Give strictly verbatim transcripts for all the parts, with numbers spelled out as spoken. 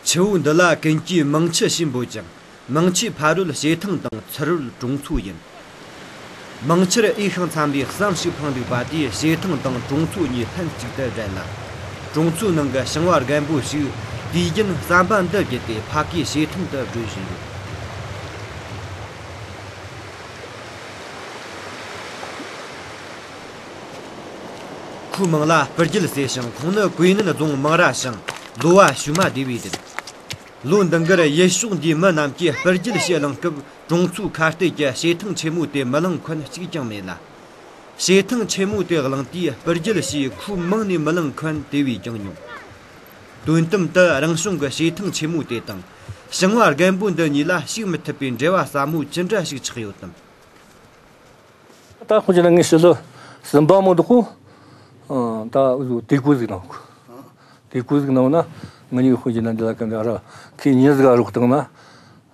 ཆུ་བོ་འདི་ལ་ཀུན་གྱིས་མིང་ཆུ་ཞེས་འབོད་ཅིང་། མིང་ཆུའི་ཕ་རོལ་བྱེ་ཐང་དང་ཚུ་རོལ་གྲོང་ཚོ་ཡིན། མིང་ཆུར་འོས་ཤིང་འཚམ་པའི་ཟམ་ཞིག་འཕངས་འདུག་པ་དེས་བྱེ་ཐང་དང་གྲོང་ཚོ་གཉིས་ལྷན་ཅིག་ཏུ་སྦྲེལ་ལ། གྲོང་ཚོའི་ནང་གི་ཞིང་བ་རྒན་པོ་ཞིག་དུས་རྒྱུན་ཟམ་པ་འདི་བརྒྱུད་དེ་ཕ་གིའི་བྱེ་ཐང་དུ་བགྲོད་བཞིན་ཡོད། ཁོའི་མིང་ལ་སྤུར་རྒྱལ་ཟེར་ཞིང་། ཁོང་ནི་ཀུའེ་ནན་རྫོང་མིང་ར་ཞིང་ལོ་བ་ཞུ་མ་སྡེ་བའི་རེད། ལོ་འདི་འགར་ཡུལ་ཕྱོགས་འདིའི་མི་རྣམས་ཀྱིས་སྤུར་རྒྱལ་ཞེས་གླེང་སྐབས། གྲོང་ཚོའི་ཁ་གཏད་ཀྱི་བྱེ་ཐང་ཆེན་མོ་དེ་མི་གླེང་མཁན་གཅིག་ཀྱང་མེད་ལ། བྱེ་ཐང་ཆེན་མོ་དེ་གླེང་དུས་སྤུར་རྒྱལ་ཞེས་ཁོའི་མིང་ནས་མི་གླེང་མཁན་དེ་བས་ཀྱང་ཉུང་། དོན་དམ་དུ་རང་བྱུང་གི་བྱེ་ཐང་ཆེན་མོ་དེ་དང་། ཞིང་བ་རྒན་པོ་འདི་གཉིས་ལ་ཞུགས་མི་ཐུབ་པའི་འབྲེལ་བ་ཟབ་མོ་ཅི་འདྲ་ཞིག་ཆགས་ཡོད་དམ། ད་ཁོང་ཅི་ན་ངའི་ཕྱི་ལོ་གསུམ་པ་མོ་འདུག་གོ། ཨ། ད་འུ་ཟོ་དེ་ཀོ་ཟིག་ནང་གོ། དེ་ཀོ་ཟིག་ནང་ན་ང་གཉིས་ཁོང་ཅི་ན་འདི་ལ་ག་འདི་ཨ་ར་ཁི་ཉི་ཟིག་ཨ་རོགས་བཏང་ན།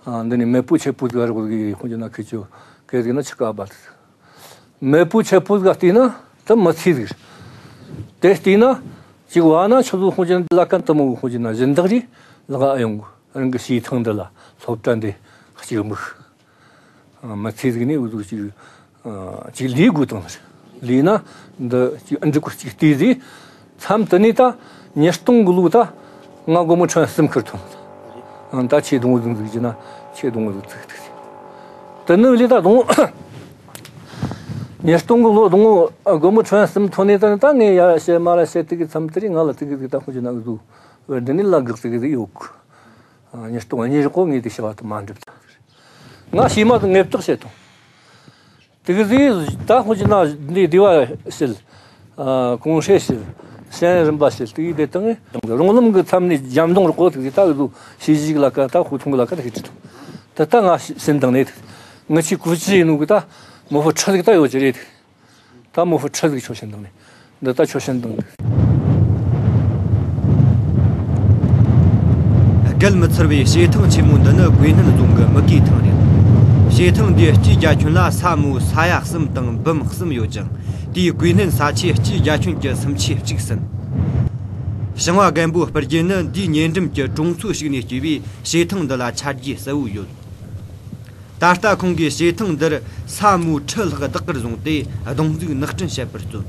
ཨ། འདི་ནས་མེད་པོ་ཆེ་པོ་ཟིག་ཨ་རོགས་ཟིག་ཁོང་ཅི་ན་ཁི་ཆོ་ཀེ་ཟིག་ན་ཆི་ཀ་བ་ཟིག་མེད་པོ་ཆེ་པོ་ཟིག་བལྟས་ན་ད་མི་ཚེ་ཟིག་རེད། དེ་བལྟས་ན་ཅིག་བ་ན་ཆུ་ཚོད་ཁོང་ཅི་ན་འདི་ལ་ག་འདི་མོ་ཁོང་ཅི་ན་སྦྱིན་བདག་རེད། ལག་ཨ་ཡོང་གི་རང་གི་བྱེ་ཐང་འདི་ལ་སློབ་གྲྭ་འདི་གཅིག་མིག་མི་ཚེ་ཟིག་ནས་འུ་ཚོ་ཅིག་ཅིག་ལས་དགོས་དང་ཟེར། ལས་ན་འདི་ཅིག་ཨ་འབྲུ་གུ་ཅིག་བལྟས་ཟིག་མཚམས་དེ་ནས་ད་ཉིས་སྟོང་གི་ལོ་ད་ང་སྒོར་མོ་ཁྲི་གསུམ་ཁུར་ཐོན། ད་ཆེ་སྡོང་བོ་ཟིག་ཟིག་ཅི་ན་ཆེ་སྡོང་བོ་ཟིག་ཚིག་ཐིག་ཟིག་དེ་ནས་ལས་ད་སྡོང་ཉིས་སྟོང་གི་ལོ་སྡོང་བོ་སྒོར་མོ་ཁྲི་གསུམ་ཐོན་ནས་ད་ནི་ད་ངས་ཡ་བཤད་མ་ར་བཤད་དེ་གི་མཚམས་དེ་རིང་ང་ལ་དེ་གི་ཟིག་ད་ཁོང་ཅི་ན་འུ་ཚོ་བར་འདི་ནས་ལ་གག་དེ་གི་ཟིག་ཡོད་གི་ཉིས་སྟོང་གཉིས་རེ་གོ་ངས་དེ་བྱ་བ་དེ་མ་འགྲུབ་ད། ང་ཤེས་མ་དང་ངེས་རྟོགས་བྱེད་དང་། དེ་གི་ཟིག་ད་ཁོང་ཅི་ན་འདི་སྡེ་བ་བྱེད། ཨ། གོང་ཧྲེ་བྱེད། ཤན་རིམ་པ་བྱེད་དེ་ཡི་དེ་དང་། རང་ལམ་གི་མཚམས་ནས་འཇམ་མདོང་རོགས་གོ་དེ་གི་ད་གི་ཟུ་ཤེས་བཞིག་ལ་ཀ་ད་ཧུ་ཐུང་གི་ལ་ཀ་ད་ཤེས་ཀྱི་འདུག་དེ་ད་ང་ཤེས་དང་ནས་ངི་ཆི་ཀུ་ཅི་ཡིན་ནོ་གི་ད་མོ་ཧྥུ་ཁྲི་ཟིག་ད་ཡོད་ཀྱི་རེད། ད་མོ་ཧྥུ་ཁྲི་ཟིག་ཆོ་ཤན་དང་ནས་འདི་ད་ཆོ་ཤན་དང་འདུག་བརྒལ་མི་ཚར་བའི་བྱེ་ཐང་ཆེན་མོ་འདི་ནི་ཀུའེ་ནན་རྫོང་གི་མུ་གེ་ཐང་རེད། བྱེ་ཐང་འདིའི་སྤྱི་རྒྱ་ཁྱོན་ལ་ས་མོ་ས་ཡ་གསུམ་དང་འབུམ་གསུམ་ཡོད་ཅིང་། དེའི་ཀུའེ་ནན་ས་ཆའི་སྤྱི་རྒྱ་ཁྱོན་གྱི་སུམ་ཆའི་གཅིག་ཟིན། ཞིང་བ་རྒན་པོ་སྤུར་རྒྱལ་ནི་འདིའི་ཉེ་འགྲམ་གྱི་གྲོང་ཚོ་ཞིག་ནས་སྐྱེས་པས་བྱེ་ཐང་འདི་ལ་ཆ་རྒྱུས་གསལ་བོ་ཡོད། ད་ལྟ་ཁོང་གིས་བྱེ་ཐང་འདིར་ས་མོའི་ཁྲི་ལྷག་བདག་གིར་བཟུང་སྟེ་སྡོང་འཛུགས་ནགས་སྐྲུན་བྱེད་པར་བརྩོན།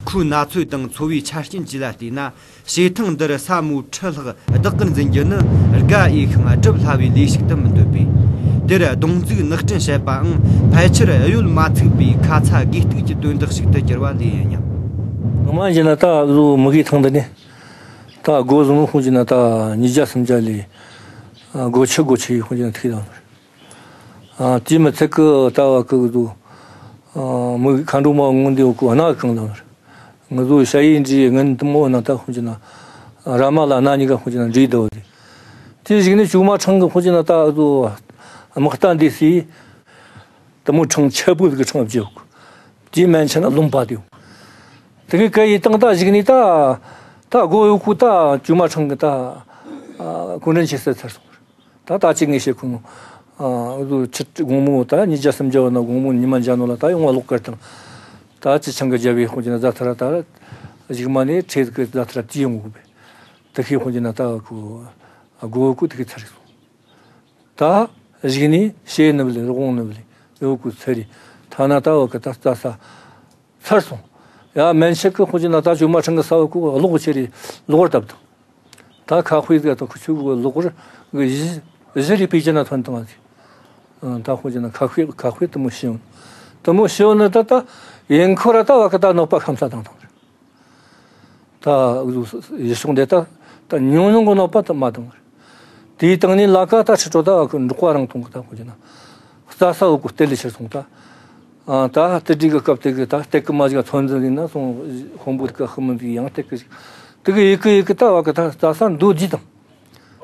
ཁོའི་ན་ཚོད་དང་འཚོ་བའི་ཆ་རྐྱེན་བཅས་ལ་བལྟས་ན། བྱེ་ཐང་འདིར་ས་མོའི་ཁྲི་ལྷག་བདག་གིར་འཛིན་རྒྱུ་ནི་དགའ་འོས་ཤིང་སྒྲུབ་སླ་བའི་ལས་ཤིག་ཏུ་མི་འདོད་པས། དེར་སྡོང་འཛུགས་ནགས་སྐྲུན་བྱེད་པའང་ཕལ་ཆེར་གཡོལ་མ་ཚུགས་པའི་ཁ་ཚ་དགོས་གཏུགས་ཀྱི་དོན་དག་ཞིག་ཏུ་གྱུར་པ་ལོས་ཡིན་སྙམ། ངོ་མ་བྱས་ན་ད་ལོ་མུ་གེ་ཐང་འདི་ནས་ད་སྒོ་བཟུང་ནོ་ཁོང་བྱས་ན་ད་ཉིས་བརྒྱ་སུམ་བརྒྱ་ལས་སྒོ་ཆུ་སྒོ་ཆུ་ཡིས་ཁོང་བྱས་ན་ཐུག་དང་། ཨ། དེ་མི་ཚད་ཀི་ལྟ་བ་ཀི་འདུག་ཨ། མི་མཁའ་འགྲོ་མ་སྔོན་འདི་འོག་གི་སྣ་གང་ལ་ང་ཚོ་ཞ་ཡི་འདྲིས་ངན་དུ་མོ་ན་ད་ཁོང་ཅི་ན་ར་མ་ལ་སྣ་གཉིས་ཀ་ཁོང་ཅི་ན་འདྲིས་འདུག་དེ་དེ་ཞིག་ནི་ཅུ་མ་ཁྲང་གི་ཁོང་ཅི་ན་ད་ཚོ་དམག་རྟ་འདི་སི་དུ་མོ་ཁྲང་ཆེ་པོ་ཟིག་ཁྲང་བཅུ་འོག་དེ་མན་ཆ་ན་ལུང་པ་དེ་འོག་དེ་གི་ཀ་ཡི་སྟེང་ད་ཞིག་ནི་ད་ད་སྒོ་འོག་གུ་ད་ཅུ་མ་ཁྲང་གི་ད་གུང་ཁྲན་ཆེ་ས་ཚར་སོང་། ད་ད་ཅི་ངས་བཤད་ཁུངས། ཨ། འུ་ཚོ་ཆུ་དགོང་མོ་ད་ཉིས་བརྒྱ་སུམ་བརྒྱ་བ་ན་དགོང་མོ་ཉི་མ་འཇའ་ནོ་ལ་ད་ཡོང་བ་ལོག་ཀར་དང་། ད་ཅི་ཆང་གི་རྒྱབ་བའི་ཁོང་ཅི་ན་རྫ་ཐ་ར་ད་གཞུག་མ་ནས་ཁྲེ་གི་རྫ་ཐ་ར་ཅི་ཡོང་གི་བས། ད་ཤེས་ཁོང་ཅི་ན་ད་ཁུ་སྒོ་ཁུ་ད་ཤེས་ཚར་སོང་། ད་གཞུག་ནས་ཤེས་ནི་བ་ལས་རོག་ནི་བ་ལས་ཡོ་ཁུ་ཚར་རེད། ཐ་ན་ད་བ་གི་ད་རྩ་ས། ཚར་སོང་། ཡ་མན་ཆད་ཀི་ཁོང་ཅི་ན་ད་ཅུ་མ་ཁྲང་གི་ས་བ་ཁུ་གློག་ཆེ་རེ་གློག་བར་བཏབ་དང་། ད་ཁ་དཔེ་ཟིག་དང་ཁུ་ཆུ་གི་གློག་ར་གི་གཞི་གཞི་རེ་པེ་ཅི་ན་ཐོན་དང་ཟིག་ཨང་། ད་ཁོང་ཅི་ན་ཁ་དཔེ་ཁ་དཔེ་དུ་མོ་ཤེས་ཡོང་། དུ་མོ་ཤེས་ཡོང་ནི་ད་ད་ཡིན་ཁོ་ར་ད་བ་ཀི་ད་གནོད་པ་ཁམས་ས་དང་དང་། ད་ཡི་ཤོང་དེ་ད་ད་ཉུང་ཉུང་གི་གནོད་པ་ད་མ་དང་། དེའི་སྟེང་ནས་ལ་ཀ་ད་ཁྲི་ཁྲོ་ད་བ་ཀི་འབྲོག་པ་རང་མཐོང་གི་ད་ཁོང་ཅི་ན། རྩྭ་ས་འུ་གུ་སྟེར་ལས་ཕྱིར་སོང་ད། ཨ། ད་སྟེར་སྒྲིག་གི་སྐབས་དེ་གི་ད་སྟེར་གི་མ་ཞིག་ཚོད་འཛིན་ཡིན་ན་སོང་དཔོན་པོ་དེ་ག་ཧི་མི་འཛིག་ཡང་སྟེར་གི་ཞིག་དེ་གི་ཡི་གི་ཡི་གི་ད་བ་གི་ད་རྩྭ་ས་མདོ་རྒྱུ་དང་།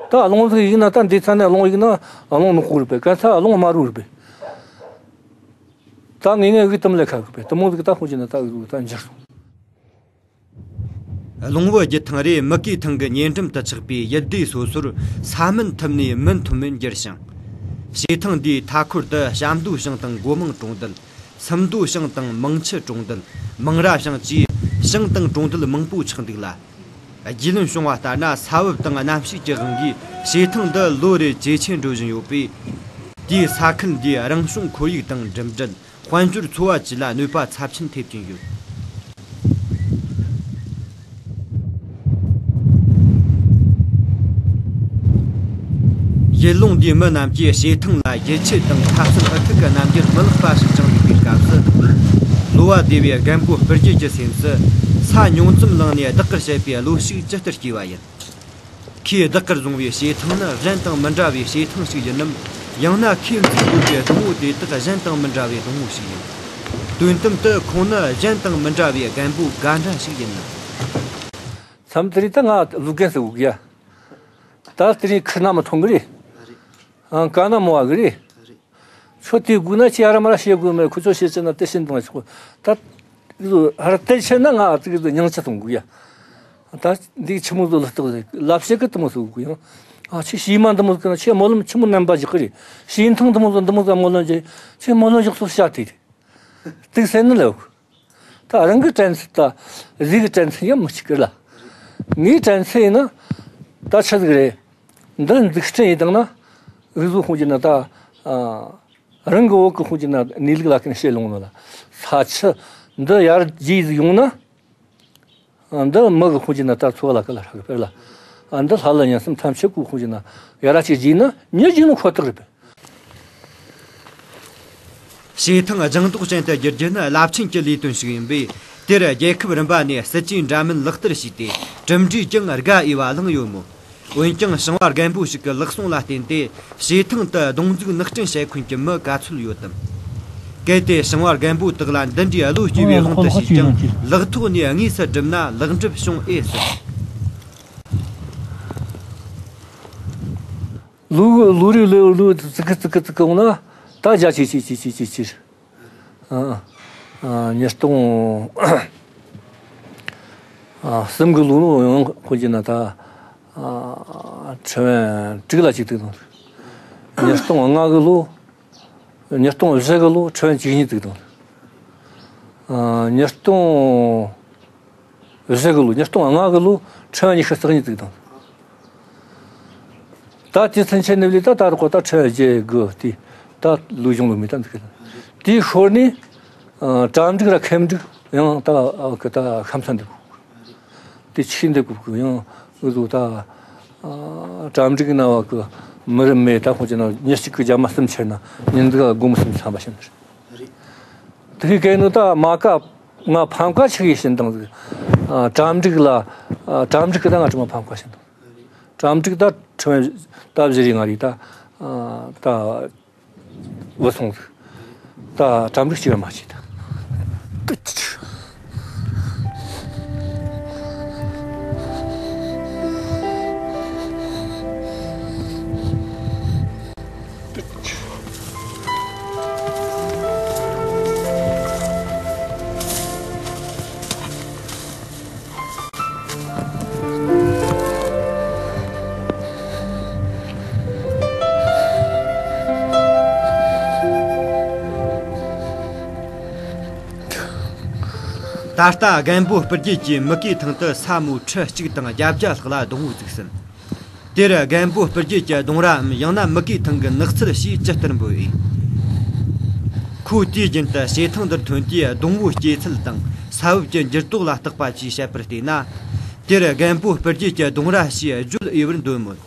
ད་རླུང་ཟིག་ཡིག་ན་ད་འདི་ཚ་ནས་རླུང་ཡིག་ན་རླུང་ནག་པོ་རེད་པས། གན་ཚ་རླུང་དམར་པོ་རེད་པས། ད་ངེས་ངེས་གི་དམ་ལས་ཁ་གི་པས། དུ་མོ་ཟིག་ད་ཁོང་ཅི་ན་ད་འུ་ད་འགྱུར་སོང་། ལུང་བུ་རྒྱུད་ཐང་རེ་མུ་གེ་ཐང་གི་ཉེ་འགྲམ་དུ་ཆགས་པའི་ཡུལ་སྡེ་སོ་སོར་ས་མིན་ཐུམ་ནས་མིན་ཐུམ་མིན་གྱུར་ཞིང་། བྱེ་ཐང་འདིའི་མཐའ་འཁོར་དུ་བྱམས་མདོ་ཞིང་དང་སྒོ་མང་གྲོང་རྡལ། སུམ་མདོ་ཞིང་དང་མང་ཆུ་གྲོང་རྡལ། མང་ར་ཞིང་བཅས་ཞིང་དང་གྲོང་རྡལ་མང་པོ་ཆགས་འདུག་ལ། རྒྱུས་ལོན་བྱུང་བ་ལྟར་ན། ས་བབ་དང་གནམ་གཤིས་ཀྱི་དབང་གིས་བྱེ་ཐང་འདི་ལོ་རེ་ཇེ་ཆེར་འགྲོ་བཞིན་ཡོད་པས། དེས་ས་ཁུལ་འདིའི་རང་བྱུང་ཁོར་ཡུག་དང་འགྲིམ་འགྲུལ། དཔལ་འབྱོར་འཚོ་བ་བཅས་ལ་གནོད་པ་ཚབས་ཆེན་ཐེབས་ཀྱིན་ཡོད། ཡུལ་ལུང་འདིའི་མི་རྣམས་ཀྱིས་བྱེ་ཐང་ལ་ཡིད་ཆེས་དང་ཁ་གསབ་ཨུ་ཐུག་གི་རྣམ་འགྱུར་མི་ལེགས་པ་ཞིག་བཅངས་ཡོད་པའི་སྐབས་སུ། གློ་བ་བདེ་བའི་རྒན་པོ་སྤུར་རྒྱལ་གྱི་སེམས་སུ། ས་ཉུང་ཙམ་བླངས་ནས་བདག་གིར་བྱེད་པའི་བློ་ཞིག་ཇི་ལྟར་སྐྱེས་པ་ཡིན། ཁོས་བདག་གིར་བཟུང་བའི་བྱེ་ཐང་ནི་གཞན་དང་མི་འདྲ་བའི་བྱེ་ཐང་ཞིག་ཡིན་ནམ། ཡང་ན་ཁོས་འཛུགས་དགོས་པའི་སྡོང་བོ་དེ་དག་གཞན་དང་མི་འདྲ་བའི་སྡོང་བོ་ཞིག་ཡིན། དོན་དམ་དུ་ཁོང་ནི་གཞན་དང་མི་འདྲ་བའི་རྒན་པོ་ག་འདྲ་ཞིག་ཡིན་ནམ། མཚམས་དེ་རིང་ད་ང་ལུག་རྒན་ཟེར་གོ་གི་ཡ། ད་དེ་རིང་ཁུར་ན་མི་ཐོན་གི་རེད། ཨང་། ག་ན་མོ་བ་གི་རེད། ཁྱོད་དེ་དགོས་ན་ཁྱེད་ཨ་ར་མ་ར་བཤད་དགོས་མེད། ཁོ་ཚོ་བཤད་ཅེ་ན་དེ་བྱིན་དང་ཆོག་ད་ཧར་དེ་ཆེ་ན་ང་ཨ་ཙི་གི་ཉིང་ཆ་གཏོང་དགོས་ཡ། ད་འདི་ཆི་མོ་ཟོ་ལ་ཏོག་ཟེ་ལབ་བཤད་གི་དུ་མོ་ཟོ་དགོས་ཡང་། ཨ་ཁྱེད་ཤི་མ་འདི་མོ་ཟོ་གི་ན་ཁྱེད་སྨོན་ལམ་ཆི་མོ་རྣམ་པ་རྒྱག་གི་རེད། ཤི་ཐང་འདི་མོ་ཟོ་འདི་མོ་ཟོ་སྨོན་ལམ་རྒྱག་ཁྱེད་སྨོན་ལམ་རྒྱག་སོ་བཤད་དེ་དུག་སེ་ནི་ལེའུ། ད་རང་གི་དྲན་ཚུལ་ད་རིག་གི་དྲན་ཚུལ་ཡང་མི་གཅིག་གི་ལ། ངའི་དྲན་ཚུལ་ཡིན་ན་ད་ཆི་ཟིག་རེད། འདི་འཛུགས་སྐྲུན་ཡིན་དང་ན་འུ་ཟོ་ཁོང་གི་ན་ད་ཨ་རང་གི་འོག་གི་ཁོང་གི་ན་གནས་ལུགས་ལ་ཀིན་ཤེས་ལོང་ནོ་ལ། ས་ཆུ་འདི་ཡར་རྒྱས་ཟིག་ཡོང་ན་འདི་མི་གི་ཁོང་གི་ན་ད་འཚོ་བ་ལ་ཀི་ལ་ཧྲག་གི་པེར་ལ། ཨ་འདི་ལྷ་ལ་ཉན་སེམས་ཐམས་ཅད་ཀུ་ཁོང་གི་ན་ཡར་ར་ཅིག་རྒྱས་ན་མྱི་རྒྱས་ནོ་ཁོ་ཐག་རེད་པས། བྱེ་ཐང་ལྗང་མདོག་ཅན་དུ་བསྒྱུར་རྒྱུ་ནི་རླབས་ཆེན་གྱི་ལས་དོན་ཞིག་ཡིན་པས། དེར་རྒྱལ་ཁབ་རིམ་པ་ནས་སྲིད་ཇུས་འདྲ་མིན་ལག་བསྟར་བྱས་ཏེ། གྲུབ་འབྲས་ཀྱང་དགའ་འོས་པ་བླངས་ཡོད་མོད། འོན་ཀྱང་ཞིང་བ་རྒན་པོ་ཞིག་གི་ལག་ཟུང་ལ་བརྟེན་ཏེ། བྱེ་ཐང་དུ་སྡོང་འཛུགས་ནགས་སྐྲུན་བྱེད་མཁན་གྱི་མི་ག་ཚོད་ཡོད་དམ། གལ་ཏེ་ཞིང་བ་རྒན་པོ་དག་ལ་འདི་འདྲའི་བློ་སྐྱེ་བའི་དབང་དུ་བྱས་ཀྱང་། ལག་ཐོག་ནས་དངོས་སུ་བསྒྲུབས་ན་ལེགས་འགྲུབ་བྱུང་ཨེ་སྲིད། ལུག་ལུག་རིགས་ལུག་ལུག་ཙི་གི་ཙི་གི་ཙི་གི་འོང་ན་ད་རྒྱ་ཆེ་ཆེ་ཆེ་ཆེ་ཆེ་ཆེ། ཨ་ཨ་ཉིས་སྟོང་ཨ་གསུམ་གི་ལོ་ནོ་ཡང་ཁོ་གྱི་ན་ད་ཨ་ཁྲི་བན་དྲུག་ལ་གཅིག་ཏུ་དང་། ཉིས་སྟོང་ལྔ་གི་ལོ། ཉིས་སྟོང་བཞི་གི་ལོ་ཁྲི་བན་གཅིག་གཉིས་ཙིག་དང་། ཨ་ཉིས་སྟོང་བཞི་གི་ལོ། ཉིས་སྟོང་ལྔ་གི་ལོ་ཁྲི་བན་ཉི་ཤུ་རྩ་གཉིས་ཙིག་དང་། ད་དེ་ཚུན་ཆད་ནི་ལས་ད་ད་རུ་གོ་ད་ཁྲི་བན་བརྒྱད་དགུ་དེ་ད་ལུས་སྦྱོང་ལུས་མེད་ད་འདུག་གི། དེའི་ཤོར་ནས་ཨ་གྲ་འགྲིག་ར་ཁེམ་འགྲིག་ཡང་ད་ཨ་གི་ད་ཤམ་ཚ་འདུག་དེ་ཆི་འདི་གུ་གུ་ཡང་འུ་ཚོ་ད་ཨ་གྲ་སྒྲིག་ན་བ་གི་མི་རབས་མེད་ད་ཁོང་ཅི་ན་ཉིན་གཅིག་གི་རྒྱ་མ་གསུམ་ཁྱེར་ན་ཉིན་འདི་ག་དགོང་མོ་གསུམ་ཚང་པ་ཤེས་ནི་རེད། དེ་གི་གལ་ནི་ད་མ་ཀ་ང་ཕམ་ཀ་ཆི་གི་ཤིན་དང་ཟིག་ཨ་གྲ་སྒྲིག་ལ་ཨ་གྲ་སྒྲིག་གི་ད་ང་ཁྲི་མ་ཕམ་ཀ་ཤིན་དང་གྲ་སྒྲིག་ད་ཁྲི་མ་ད་བཞི་རེ་ང་རེ་ད་ཨ་ད། བུད་སོང་ཟིག་ད་གྲ་སྒྲིག་ཅི་ཡང་མ་བྱེད་ད། ད་ལྟ་རྒན་པོ་སྤུར་རྒྱལ་གྱིས་མུ་གེ་ཐང་དུ་ས་མོ་ཁྲི་གཅིག་དང་བརྒྱད་བརྒྱ་ལྷག་ལ་སྡོང་བོ་བཙུགས་ཟིན། དེར་རྒན་པོ་སྤུར་རྒྱལ་གྱི་སྡོང་རའམ་ཡང་ན་མུ་གེ་ཐང་གི་ནགས་ཚལ་ཞེས་ཇི་ལྟར་འབོད་ཨེ། ཁོས་དུས་རྒྱུན་དུ་བྱེ་ཐང་འདིར་ཐོན་དུས་སྡོང་བོའི་སྐྱེ་ཚུལ་དང་ས་བབ་ཀྱི་འགྱུར་ལྡོག་ལ་བརྟག་པ་བཅས་བཤད་པར་བལྟས་ན། དེར་རྒན་པོ་སྤུར་རྒྱལ་གྱི་སྡོང་ར་ཞེས་བརྗོད་འོས་པར་འདོད་མོད།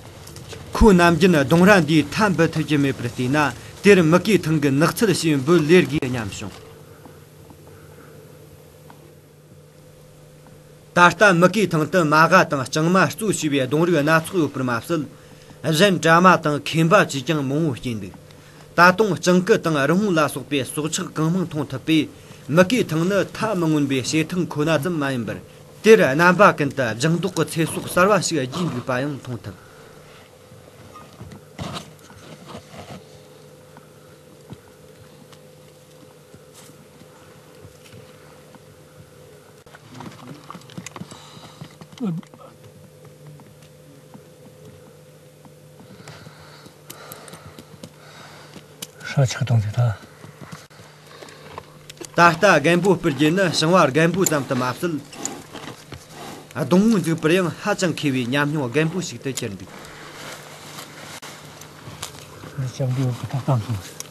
ཁོས་ནམ་རྒྱུན་སྡོང་ར་འདིའི་མཐའ་འབུད་ཐུབ་ཀྱི་མེད་པར་བལྟས་ན། དེར་མུ་གེ་ཐང་གི་ནགས་ཚལ་ཞེས་འབོད་ལེ་དགོས་སྙམ་བྱུང་། ད་ལྟ་མུ་གེ་ཐང་དུ་མ་ག་དང་ལྕང་མ་གཙོ་བྱས་པའི་སྡོང་རིགས་སྣ་ཚོགས་ཡོད་པར་མ་ཟད། གཞན་དྲ་མ་དང་ཁེམ་བ་བཅས་ཀྱང་མང་བོ་སྐྱེས་འདུག་ད་དུང་ལྕང་ཀི་དང་རི་བོང་ལ་སོགས་པའི་སྲོག་ཆགས་གང་མང་མཐོང་ཐུབ་པས། མུ་གེ་ཐང་ནི་ཐ་མི་མངོན་པའི་བྱེ་ཐང་ཁོ་ན་ཙམ་མ་ཡིན་པར། དེར་རྣམ་པ་ཀུན་ཏུ་ལྗང་མདོག་གི་ཚེ་སྲོག་གསར་བ་ཞིག་རྒྱས་འདུག་པ་ཡང་མཐོང་ཐུབ། ཧྲ་ཆག་དང་ཟེར་ད། ད་ལྟ་རྒན་པོ་སྤུར་རྒྱལ་ནི་ཞིང་བ་རྒན་པོ་ཙམ་དུ་མ་ཟད། སྡོང་བོ་འཛུགས་པར་ཡང་ཧ་ཅང་མཁས་པའི་ཉམས་མྱོང་རྒན་པོ་ཞིག་ཏུ་གྱུར་འདུག། ལྕགས་རིགས་ཀྱི་ཐག་བཏང་སོང་།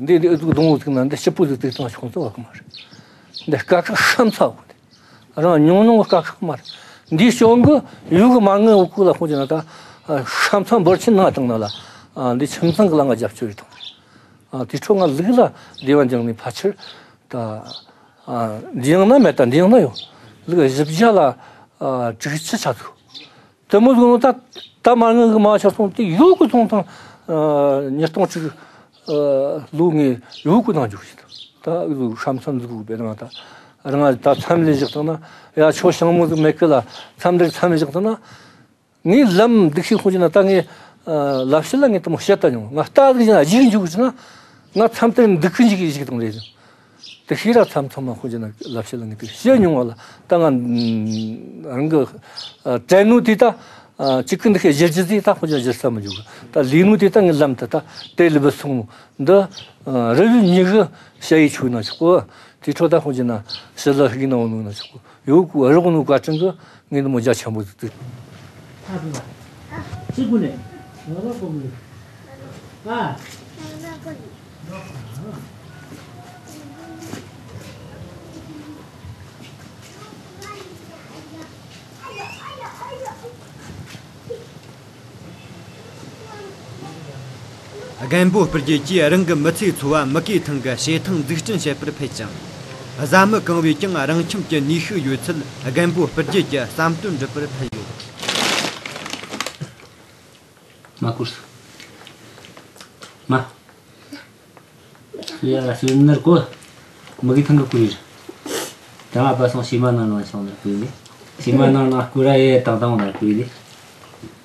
འདི་འདི་ཨུ་ཚུགས་སྡོང་བོ་ཚུགས་ན་འདི་སྐྱིད་པོ་ཟིག་ཚུགས་བཏང་ཆོག་ཚོད་བ་གི་མ་རེད། འདི་དཀའ་ཁག་ཤམ་ཚ་བོ། རང་ཉུང་ཉུང་དཀའ་ཁག་མ་རེད། འདིའི་སྐྱོན་གི་ཡུལ་གི་མ་དངུལ་འུ་ཁུག་ལ་ཁོང་ཅི་ན་ད་ཤམ་ཚ་འབོར་ཆེན་ནང་བཏང་ན་ལ། འདི་ཁྱིམ་ཚང་གི་ལ་ང་རྒྱབ་སྐྱོར་ཡོད་དང་། དེ་འཕྲོ་ང་ལུག་ལ་སྡེ་བ་འཇང་ནས་ཕལ་ཆེར་ད། འདི་ཡང་ན་མེད་ད་འདི་ཡང་ན་ཡོད། ལུག་བཞི་བརྒྱ་ལ་དྲུག་ཅུ་ཆ་ཚུགས། དེ་མོ་ཟིག་ནོ་ད་ད་མ་དངུལ་གི་མ་ཆ་སོང་དེ་ཡོད་གི་ཚོང་ཐང་ཉིས་སྟོང་གཅིག་ལོ་ངས་ཡོད་གི་ནང་འཇུག་ཞིག་ད་ཨུ་ཤམ་ཚ་འཛུགས་དགོས་པས་ང་ད་རང་ད་མཚམས་ལས་བཞག་བཏང་ན་ཡ་ཆོ་ཞང་མོ་ཟིག་མེད་གི་ལ་མཚམས་འདིར་མཚམས་ལས་བཞག་བཏང་ན། ངས་ལམ་འདུག་ཤེས་ཁོང་ཅི་ན་ད་ངས་ལབ་ཤེས་ལ་ངས་དེ་མོ་བཤད་ད་མྱོང་ང་ལྟ་ཟིག་ཅི་ན་རྗེས་འཇུག་ཅི་ན་ང་མཚམས་དེར་འདུག་གི་འཇུག་གི་ཞིག་དང་རེད། དེ་ཤེས་ར་མཚམས་མཚམས་མ་ཁོང་ཅི་ན་ལབ་ཤེས་ལ་ངས་དེ་བཤད་མྱོང་བ་ལ་ད་ང་རང་གི་དྲན་ནོ་དེ་ད་གཅིག་གི་འདུག་ཤེས་གཞི་རྒྱུ་ཟིག་ད་ཁོང་ཅི་ན་གཞི་ས་མི་འཇུག་གི་ད་ལས་ནོ་དེ་ད་ངས་ལམ་དེ་ད་དེ་ལས་བུད་སོང་ནོ་འདི་རི་བོའི་མྱི་གི་ཞ་ཡི་ཆུ་ན་ཆོག་གོ། དེ་འཕྲོ་ད་ཁོང་ཅི་ན་ཞི་ལ་ཧིག་ན་འོ་ནོ་ན་ཆོག་གོ། ཡོད་གོ་རི་གོ་ནོ་བཀའ་དྲིན་གི་ངས་འདི་མོ་རྒྱ་ཆེན་པོ་ཟིག་བཙུགས། ཨ་ཁུ་ལ། ཁྱི་ཀུན་ནས། ང་ལ་ཀོ་མི། ཨ། རྒན་པོ་སྤུར་རྒྱལ་གྱིས་རང་གི་མི་ཚེའི་འཚོ་བ་མུ་གེ་ཐང་གི་བྱེ་ཐང་འཛུགས་སྐྲུན་བྱེད་པར་ཕུད་ཅིང་། བཟའ་མི་གང་བས་ཀྱང་རང་ཁྱིམ་གྱི་ནུས་ཤུགས་ཡོད་ཚད་རྒན་པོ་སྤུར་རྒྱལ་གྱི་བསམ་དོན་འགྲུབ་པར་ཕུལ་ཡོད། མ་བསྐུར། མ། ཡ་སུ་ནར་གོ། མུ་གེ་ཐང་གི་བསྐུར་ཡིན། ད་ང་པ་སོང་ཕྱི་མ་ནང་ནང་སོང་ནར་བསྐུར་ལེ། ཕྱི་མ་ནང་ནང་བསྐུར་ར་ཡེ་དང་དང་ནར་བསྐུར་ལེ།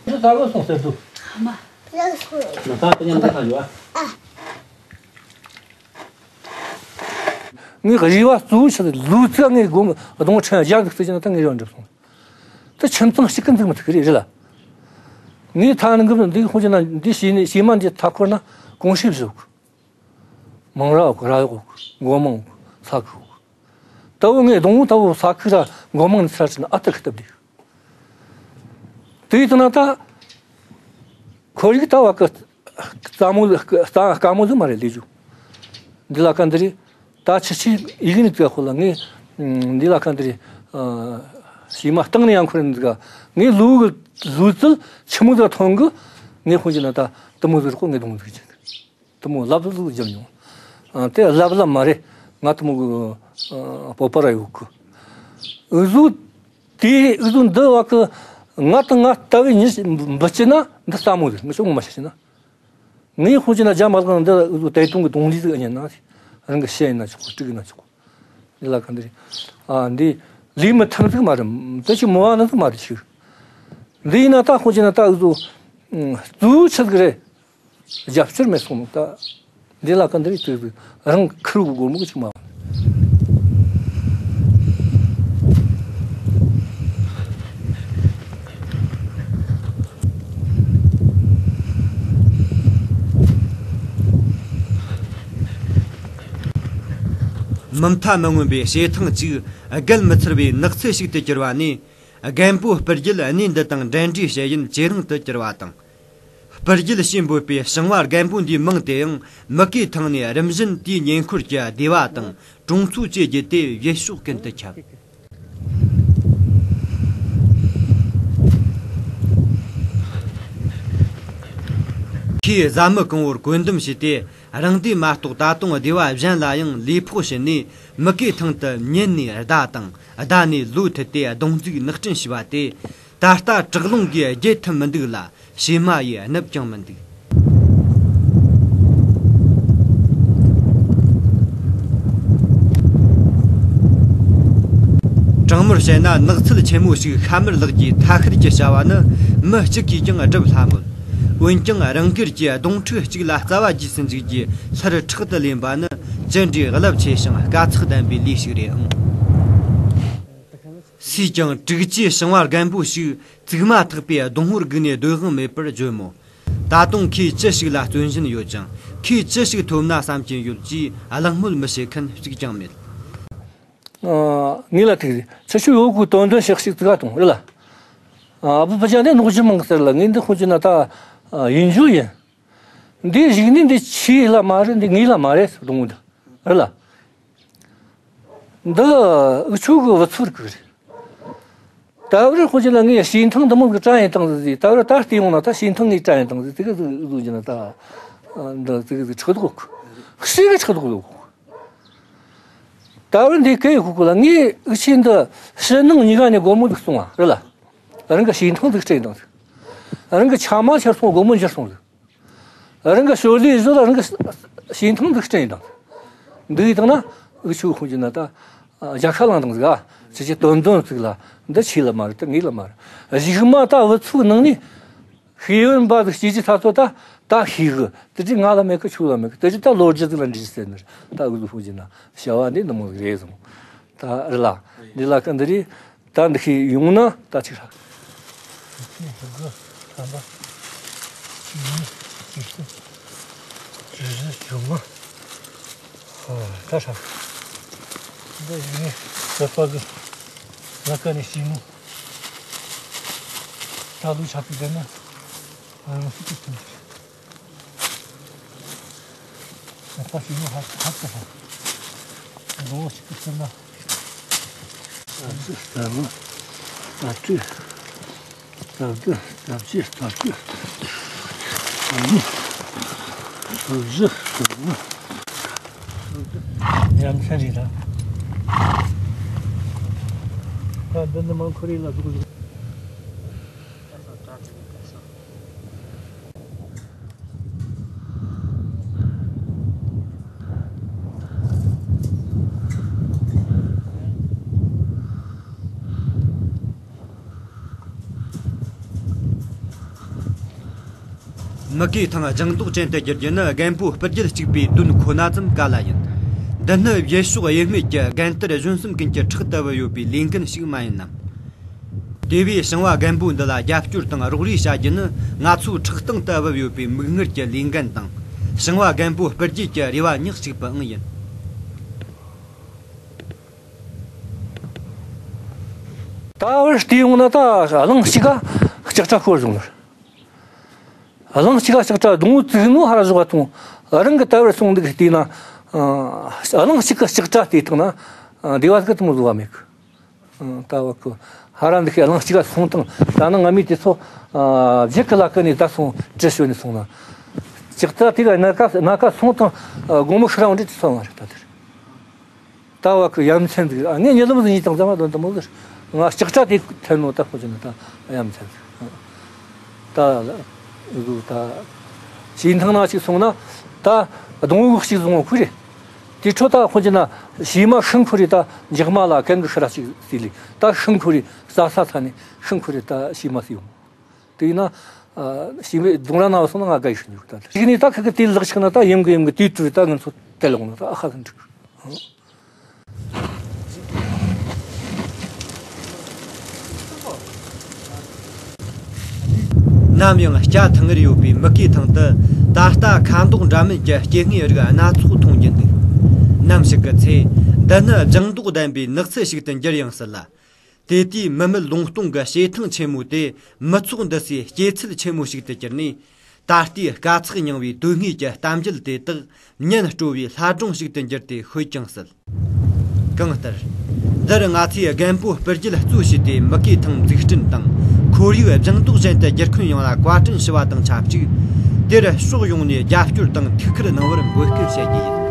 འདི་ཟ་གོ་སོང་ཟེར་དུ། ཨ་མ། ན་ད་ཀྱང་འདི་ཁ་ཡོད་ཨ། ངས་རེ་བ་གཙོ་བོ་ཆི་ཟིག་ལུག་རྫི་ངས་སྒོམ་གདོང་ཕྲན་རྒྱག་འདུག་ཟེར་གྱི་ན་ད་ངས་རེ་བ་འགྲུབ་སོང་། དེ་ཁྱིམ་ཚང་གཅིག་གི་འཛུགས་མི་ཐུབ་གི་རེད་རེད་ལ། ངས་ཐ་ན་འགུམ་འདི་ཁོང་ཅི་ན་འདི་བྱས་ནས་བྱས་མ་འདི་མཐའ་འཁོར་ན་གོང་ཞིབ་བཟོ་དགོས། མང་ར་འོག་ར་འོག་སྒོ་མང་ས་ཁུག་འོག་ད་བོ་ངས་སྡོང་བོ་ད་བོ་ས་ཁུག་ར་སྒོ་མང་ནས་ཚར་ཕྱིན་ན་ཨ་ཏི་ཁི་སྟབས་བདེ། དེ་ཡིན་ན་ད་ཁོར་ཡུག་ད་བ་ཀི་རྩ་མོ་རྩ་དཀའ་མོ་ཟིག་མ་རེད་ལས་རྒྱུ། འདི་ལ་ཀ་འདི་རེད། ད་ཕྱི་ཕྱི་ཡིག་ནི་བཙལ་ཁོ་ལ་ངས་འདི་ལ་ཀ་འདི་རེད། ཤེས་མ་སྟེང་ནས་ཡང་ཁོ་རེ་འདི་ག་ངས་ལུག་གི་ལུག་རྫི་ཆི་མོ་ཟིག་ཐོན་གི་ངས་ཁོ་ཅི་ན་ད་དུ་མོ་ཟིག་རོགས་ངས་དུ་མོ་ཟིག་ཅིག་དུ་མོ་ལབ་ཟིག་བརྒྱབ་མྱོང་། ཨ་དེ་ལབ་ལབ་མ་རེད། ང་དུ་མོ་གི་ཨ་སྤོབས་པ་ར་ཡོད་གི། འུ་ཟོ་དེ་འུ་ཟོ་འདི་བ་གི་ང་དང་ང་ལྟ་བུའི་མྱི་འབུ་ཅི་ན་འདི་ལྟ་མོ་ཟིག་ངས་ཅུང་མ་ཤེས་ན། ངས་ཁོང་ཅི་ན་རྒྱ་མ་ལག་འདི་འུ་ཟོ་དེ་དུང་གི་དུང་ལི་ཟིག་ཨ་ཉན་ན་རང་གི་ཤེས་ཡིན་ན་ཆོག་གི་དྲུག་ཡིན་ན་ཆོག་གི། འདི་ལ་ག་འདི་རེད། ཨ་འདི་ལས་མི་ཐམས་ཅད་མ་རེད། དེ་ཅི་མོ་བ་ན་ཟིག་མ་རེད་ཆུ། འདི་ཡིན་ན་ད་ཁོང་ཅི་ན་ད་འུ་ཟོ་གཙོ་བོ་ཆི་ཟིག་རེད། རྒྱབ་སྐྱོར་མེད་སོང་ནོ་ད། འདི་ལ་ག་འདི་རེད་ཅིག་ཟིག་རང་ཁུར་གི་སྒོར་མོ་གི་ཅིག་མ། མུ་མཐའ་མི་མངོན་པའི་བྱེ་ཐང་གཅིག་བརྒལ་མི་ཚར་བའི་ནགས་ཚལ་ཞིག་ཏུ་གྱུར་བ་ནས། རྒན་པོ་སྤུར་རྒྱལ་གནས་འདི་དང་འབྲེལ་འདྲིས་བྱེད་ཡུན་ཇེ་རིང་དུ་གྱུར་བ་དང་། སྤུར་རྒྱལ་ཞེས་འབོད་པའི་ཞིང་བ་རྒན་པོ་འདིའི་མིང་དེའང་མུ་གེ་ཐང་ནས་རིམ་བཞིན་དེའི་ཉེ་འཁོར་གྱི་སྡེ་བ་དང་གྲོང་ཚོ་བཅས་བརྒྱུད་དེ་བྱེད་ཕྱོགས་ཀུན་ཏུ་ཁྱབ། ཁོས་བཟའ་མི་གང་བོར་བཀོད་འདོམས་བྱས་ཏེ་རང་སྡེ་མ་གཏོགས་ད་དུང་སྡེ་བ་གཞན་ལ་ཡང་ལུས་ཕོགས་བྱིན་ནས་མུ་གེ་ཐང་དུ་ཉིན་ནས་ཟླ་དང་ཟླ་ནས་ལོ་མཐུད་དེ་སྡོང་འཛུགས་ནགས་སྐྲུན་བྱས་པ་དེ། ད་ལྟ་བྲག་རླུང་གིས་རྒྱས་ཐུབ་མི་འདུག་ལ་བྱེ་མ་ཡིས་བསྣུབས་ཀྱང་མི་འདུག། དྲང་མོར་བཤད་ན་ནགས་ཚལ་ཆེན་མོ་ཞིག་ཤ་མར་ལག་གིས་ཐ་ཤལ་གྱིས་བྱ་བ་ནི་མི་གཅིག་གིས་ཀྱང་སྒྲུབ་སླ་མོད། འོན་ཀྱང་རང་སྒེར་གྱི་སྡོང་ཕྲུག་གཅིག་ལ་རྩ་བ་རྒྱས་སུ་འཇུག་རྒྱུའི་སར་ཕྲག་ཏུ་ལེན་པ་ནི་ཅི་འདྲའི་རླབས་ཆེ་ཞིང་དཀའ་ཚེགས་ལྡན་པའི་ལས་ཤིག་རེད་ཨང་། སུས་ཀྱང་དྲུག་ཅུའི་ཞིང་བ་རྒན་པོ་ཞིག་བཙུགས་མ་ཐག་པའི་སྡོང་བོར་སྒུག་ནས་སྡོད་དབང་མེད་པར་བརྗོད་མོད། ད་དུང་ཁོས་ཅི་ཞིག་ལ་བརྩོན་བཞིན་ཡོད་ཅིང་ ཁོས་ཅི་ཞིག་ཐོབ་ན་བསམ་གྱིན་ཡོད་ཅེས་གླེང་མོལ་མི་བྱེད་མཁན་གཅིག་ཀྱང་མེད། ཨ། ངེད་ལ་ཐུག་རེད། ཁྱེད་ཆོ་ཡོད་དགོས་དོན་དོན་ཞིག་ཞིག་ཙི་ག་དང་རེད་ལ། ཨ། ཨ་བུ་ཕ་ཅག་འདི་ནོག་ཅི་མང་གི་ཟེར་ལ། ངས་འདི་ཁོང་ཅི་ན་ད་ཡིན་རྒྱུ་ཡིན། འདི་གཞུག་ནས་འདི་ཁྱེད་ལ་མ་རེད། འདི་ངེད་ལ་མ་རེད་ཟེར་དང་འདི་རེད་ལ། འདི་འུ་ཆོ་གི་བུ་ཚོར་གི་རེད། ད་བར་ཁོང་ཅི་ན་ངས་བྱེ་ཐང་འདི་མོ་གི་བཀྲ་ཡིན་བཏང་ཟིག་ཟིག་ད་བར་ད་བལྟས་ཡོང་ན་ད་བྱེ་ཐང་ངས་བཀྲ་ཡིན་བཏང་ཟིག་ཟིག་ཟིག་ཟིག་ཟིག་ན་ད། འདི་ཟིག་ཟིག་ཕྲག་དོག་གི་ཤི་གི་ཕྲག་དོག་ཡོད་གི། ད་བར་འདི་སྐད་ཡིག་ཁུག་ཁུག་ལ་ངས་འུ་ཆོ་འདི་ཕྱི་ནང་གཉིས་ཀ་ནས་སྒོར་མོ་ཟིག་སོང་བ་རེད་ལ། རང་གི་བྱེ་ཐང་ཟིག་སྤྲད་བཏང་ཟིག་རང་གི་ཆ་མ་ཁྱེར་སོང་སྒོར་མོ་འཁྱེར་སོང་ཟིག་རང་གི་ཞོར་ལས་བཟོ་ལ་རང་གི་བྱེ་ཐང་ཟིག་སྤྲད་བཏང་ཟིག་འདི་ཡིན་བཏང་ན་འུ་ཆོ་ཁོང་ཅི་ན་ད་རྒྱལ་ཁ་བླངས་བཏང་ཟིག་ཨ། ཁྱེད་ཀྱི་དོན་དོན་ཟིག་ལ་འདི་ཁྱེད་ལ་མ་རེད། ད་ངེད་ལ་མ་རེད། གཞུག་མ་ད་བུ་ཚོའི་ནང་ནས། ཤེས་ཡོན་པ་ཟིག་སྐྱེས་ཀྱི་ཚ་ཚོ་ད་ད་ཤེས་གི་དེ་དྲི་ང་ལ་མེད་གི་ཁྱོད་ལ་མེད་གི་དེ་དྲི་ད་ལོ་རྒྱུས་ཟིག་ལ་འདྲི་ཟེར་ནི་རེད། ད་འུ་ཚོ་ཕུགས་ཀྱི་ན་བྱ་བ་འདི་འདི་མོ་ཟིག་རེད་ཟེར། ད་རེད་ལ་འདི་ལ་ཀ་འདི་རེད། ད་འདི་ཤེས་ཡོང་ན་ད་ཅིག་ཧྲ། ཅིག་ཤེས་ཟིག་གི་ཁམས་པ་ཅིག་ནི་ཅིག་ཤེས་ཅིག་ཤེས་བྱུང་ང་། ཨ། ད་ཧྲ། འདི་ཡིན་ནི་བོད་པ་གི་ལ་ཀ་ནས་ཤེས་ནི། ད་ལུག་ཆགས་པའི་དེ་ན་ཨ་ཡང་སྲིད་ཀྱི་ཐོན་ཏེ། ད་ཤེས་ནི་ཧ་ཧ་ཀ་ཧ། འགྲོ་བ་ཞིག་གི་སེམས་ན། ཨ་ཙི་ལྟ་བུ། ཨ་ཙི། ལྟ་བུ་ལྟ་བུ་ལྟ་བུ། ཨ་ནི། ལྟ་བུ་ལྟ་བུ། ཡ་མཚན་རེད་ད། ད་འདི་ནི་མང་ཁོ་རེ་ལ་འདུག་ཟེར། མུ་གེ་ཐང་ལྗང་མདོག་ཅན་དུ་བསྒྱུར་རྒྱུ་ནི་རྒན་པོ་སྤུ་རྒྱལ་གཅིག་པུའི་དོན་ཁོ་ན་ཙམ་ག་ལ་ཡིན། འདི་ནི་ཡུལ་ཕྱོགས་དབྱེར་མེད་ཀྱི་རྒན་དར་གཞོན་གསུམ་ཀུན་གྱི་ཕྲག་ཏུ་བབས་ཡོད་པའི་ལས་འགན་ཞིག་མ་ཡིན་ནམ། དེ་བས་ཞིང་བ་རྒན་པོ་འདི་ལ་རྒྱབ་སྐྱོར་དང་རོགས་རེས་བྱ་རྒྱུ་ནི་ང་ཚོའི་ཕྲག་སྟེང་དུ་བབས་ཡོད་པའི་མིག་སྔར་གྱི་ལས་འགན་དང་། ཞིང་བ་རྒན་པོ་སྤུ་རྒྱལ་གྱི་རེ་བ་ཉག་གཅིག་པུའང་ཡིན། ད་བར་བལྟས་ཡོང་ན་ད་གླིང་གཅིག་ག་ལྕགས་རྟ་ཤོར་སོང་ནི། གླིང་གཅིག་ག་ལྕགས་རྟ་སྡོང་བོ་བཙུགས་ནོ་ཧ་ར་བཞག་པ་དང་། རང་གི་ད་བར་སོང་འདུག་བལྟས་ན། ཨ། གླིང་གཅིག་ག་ལྕགས་རྟ་བལྟས་བཏང་ན། ཨ། སྡེ་བ་ཟིག་ག་དེ་མོ་བཟོ་བ་མེད་གི། ཨ། ད་བ་ཁོ་ཧ་ར་འདུག་གི་གླིང་གཅིག་ག་སོང་དང་། ད་ནི་ང་མི་དེ་ཚོ། ཨ། བརྒྱུད་གི་ལ་ཀ་ནས་ད་སོང་བྲི་ཞོན་ནས་སོང་ན། ལྕགས་རྟ་དེ་ག་སྣ་ཁ་སྣ་ཁ་སོང་དང་། ཨ། དགོང་མོ་ཤི་ར་འོང་འདྲི་དེ་སོང་བ་རེད་ད་དེར། ད་བ་ཁོ་ཡ་མཚན་ཟིག་ཨ། ངས་ཉི་ལམ་ཟིག་ཡིན་དང་ཙམ་མ་དོན་དུ་མོ་ཟིག་ང་ལྕགས་རྟ་དེ་ཐོན་ནོ་ད་ཁོ་ཅི་ན་ད་ཡ་མཚན་ཟིག་ད་ལ་ཟུ་ད་ཞིང་ཐང་ན་ཅིག་སོང་ན་ད་སྡོང་བོ་ཞིག་བཟུང་བ་ཁུ་རེད། དེ་འཕྲོ་ད་ཁོ་ཅི་ན་བྱེ་མ་ཤིང་ཁུ་རེད། ད་འཇག་མ་ལ་གན་གི་ཤི་ར་ཅིག་སི་ལི་ད་ཤིང་ཁུ་རེད། ས་ས་ས་ནས་ཤིང་ཁུ་རེད། ད་བྱེ་མ་སི་ཡོང་དེ་ཡིན་ན་ཨ། བྱེ་མའི་སྡོང་ར་ན་བ་སོང་ན་ང་དགའ་ཡི་ཤི་འཇུག་ད་དེ་ནས་ད་ཁི་གི་དེ་ལག་ཆགས་ན་ད་ཡིན་གི་ཡིན་གི་དུས་དུས་ད་ང་ཚོ་དལ་ལོང་ན་ད་ཨ་ཧ་གི་འགྲིག་ནམ་ཡང་སྐྱ་ཐང་ངེར་ཡོད་པའི་མུ་གེ་ཐང་དུ་ད་ལྟ་ཁ་མདོག་འདྲ་མིན་གྱི་སྐྱེ་དངོས་རིགས་སྣ་ཚོགས་མཐོང་རྒྱུ་འདུག་ནམ་ཞིག་གི་ཚེ། འདི་ནི་ལྗང་མདོག་ལྡན་པའི་ནགས་ཚལ་ཞིག་ཏུ་འགྱུར་ཡང་སྲིད་ལ། དེ་དུས་མི་མེད་ལུང་སྟོང་གི་བྱེ་ཐང་ཆེན་མོ་དེ་མི་ཚོགས་འདུ་སའི་སྐྱེད་ཚལ་ཆེན་མོ་ཞིག་ཏུ་གྱུར་ནས། ད་ལྟའི་དཀའ་ཚེགས་མྱངས་པའི་དོན་དངོས་ཀྱི་གཏམ་རྒྱུད་དེ་དག་ཉན་སྤྲོ་བའི་ལྷ་སྒྲུང་ཞིག་ཏུ་འགྱུར་ཏེ་ཤོད་ཀྱང་སྲིད། གང་ལྟར། འདིར་ང་ཚོས་རྒན་པོ་སྤུ་རྒྱལ་གཙོ་བྱས་ཏེ་མུ་གེ་ཐང་འཛུགས་སྐྲུན་དང་ཁོར་ཡུག་ལྗང་མདོག་ཅན་དུ་བསྒྱུར་མཁན་ཡོངས་ལ་བཀའ་དྲིན་ཞུ་བ་དང་ཆབས་ཅིག་དེར་ཕྱོགས་ཡོངས་ནས་རྒྱབ་སྐྱོར་དང་ཐུགས་ཁུར་གནང་བར་འབོད་སྐུལ་བྱ་རྒྱུ་ཡིན།